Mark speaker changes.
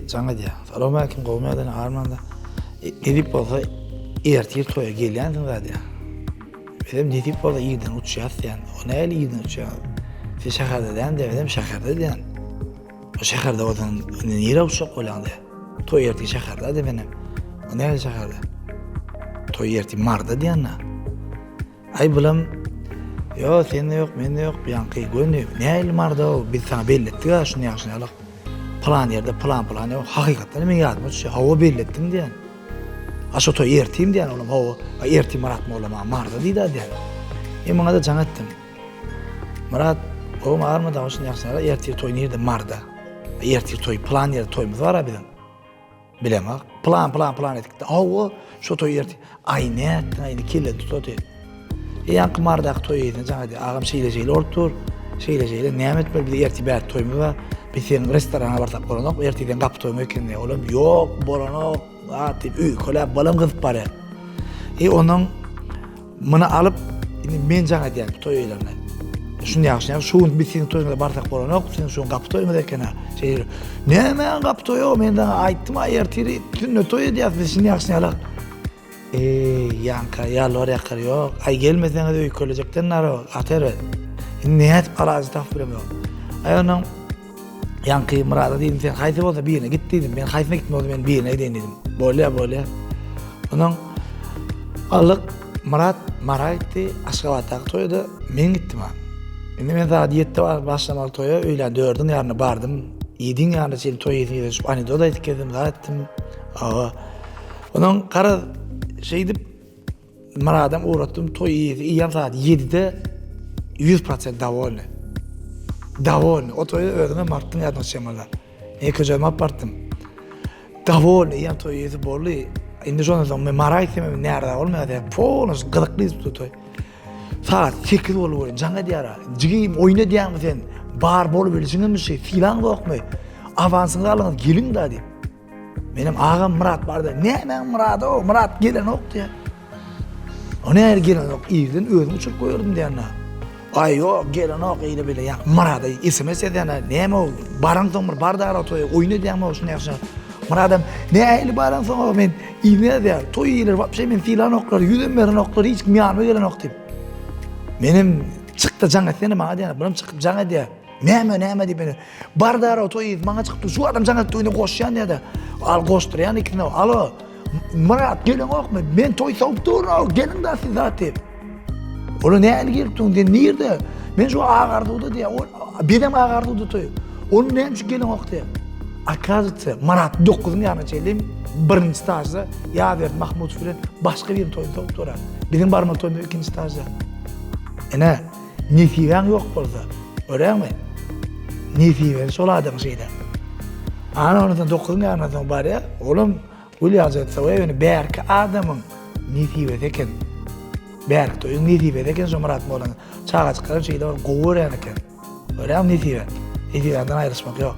Speaker 1: jaň edýär. Salowmaleýkim, gowumy ýagdaýyň, armanda. Nesip bolsa ertir toýa gelýänsiň zat diýýär. Bizem nesip bolsa irden uçýas diýýän. O nähili irden uçýaňyz? Siz şäherde däl diýýär, bizem şäherde diýýän. O şäherde bolsaň indi nirä uçjak bolýaň diýýär. Toý ertir şäherde diýýär menem. O nähili şäherde? Toý ertir Marda diýýän-dä. Aý bulam Ýo sende ýok mende ýok ýaňky göni nähili Marda o biz saňa belli etdik-ä şuny ýaňky ýaly pylan ýerde pylan pylan ýok hakykatdan meň ýadyma düşýär hawa belli etdiň diýýän. A şo toý ertir diýýän olam hawa a ertir Myrat molla maňa Marda diýdi-ä diýýän. Men muňa-da jaň etdim. Myrat gowumy armada şuny ýaňky ýaly ertir toý nirde Marda. Ertir toý pylan ýerde toýumyz bar-a biziň. Bilemok. Plan plan plan etdik. Hawa, şo toý ertir. Aý nätdiň aý indi kelle tutady. E ýaňky Marydaky toý eýesine jaň edýär. Agam şeýle şeýle bolup dur. Şeýle şeýle näme etmeli biz ertir bärde toýumyz bar. Biz seniň restorana barsak bolanok. Ertir seň gapy toýuň eken diýýär. Olam ýok bolanok. Zat diýip öýkeläp balam gyzyp barýar. E onuň Muny alyp, indi men jaň edýän bu toý eýlerine. Şuny ýagşy, ýagşy, şu gün biz siziň toýuňyza barsak bolanok, siziň şu gün gapy toýuňyz eken-ä. Şeýle. Nämäň gapy toýy-ow, men saňa aýtdym-a, ertir sünnet toý edýäs biz, şuny ýagşy ýalak. Eý, ýaňka, ýalbar-ýakar ýok. Aý, gelmeseňiz öýkelejekden nary, gaty erbet. Indi nädip alajy tapyp bilemok. Aý, onnoň Ýaňky Myrada diýdim, sen haýsy bolsa birine git diýdim. Men haýsyna gitme bolsa men birine gideýin diýdim. Bolýa, bolýa. Ondan aldyk Myrat Mara gitdi, Aşgabatdaky toýa-da men gitdim. Indi men sagat 7-de baryp başlamaly toýa, öýlän 4-iň ýaryna bardym. 7-iň ýaryna çenli toý eýesini gezip, anekdot aýdyp gezdim, zat etdim. Aga. Ondan garaz şeýdip Myradam ugratdym, toý eýesi eýýäm sagat 7-de 100% dowolny. Dowolny. O toýa özüňem bartdyň ýadyňa düşýän Men köjämi alyp bartdym. Dowolny eýýäm toý eýesi boldy. Indi şondan soň men Mara gitsem hem närazy bolmaýar diýýär. Polny gyzykly geçipdi toý. Sagat 8 boldy welin jaň edýär. Jigim oýun edýäňmi sen? Bar bolubilişiňmi şi? Sylaň ýokmy? Awansyňyzy alyňyz geliň-da diýip. Menem agam Myrat barda, nämäň Myrady-ow, Myrat gelenok diýýär. O nähili gelenok, irden özüň uçuryp goýardyň diýýän-ä. Aý ýok, gelenok eýle-beýle ýa Myrada SMS ýazýan-a, näme ol, baraňsoň bir bar dara toýa, oýun edýäňmi şuny ýagşy. Myradam, nähili baraňsoň men yzyna ýazýar, toý eýeleri wapşe meni sylanoklar, ýüzem berenoklar, hiç kim ýanyma gelenok diýip. Menem çyk-da jaň etsene maňa diýýän, bulam çykyp jaň edýär. Näme, näme diýip meni. Bar dara toý maňa çykyp şu adam jaň etdi oýna goşýan diýdi. Al goşdurýan ikisine. Alo. Myrat geleňokmy? Men toý sowup durun, geliň da siz zat diýip. Ola näli gelip durun sen nirde? Men şu Agarduwda diýýär. Ol bizem Agarduwda toý. Ol näme üçin geleňok diýýär. Оказывается, Myrat 9-yň ýanyna çenli birinji etažda Ýazberdi Mahmudow bilen başga biriniň toýuny sowup durar. Biziň barmaly toýumyz ikinji etažda. Ine, Nesibäň ýok bolsa, görýäňmi? Nesibesi şol adamyň şeýle. Ana ondan soň dokuzyň ýanyndan soň barýar, olam gül ýaly etse, ýöne bärki adamyň nesibesi eken. Bärki toýuň nesibesi eken şo Myrat mollanyň. Çagajyklaram şeýle bir gowy görýän eken. Görýäňmi nesibe? Nesibäňden aýrylyşmak ýok.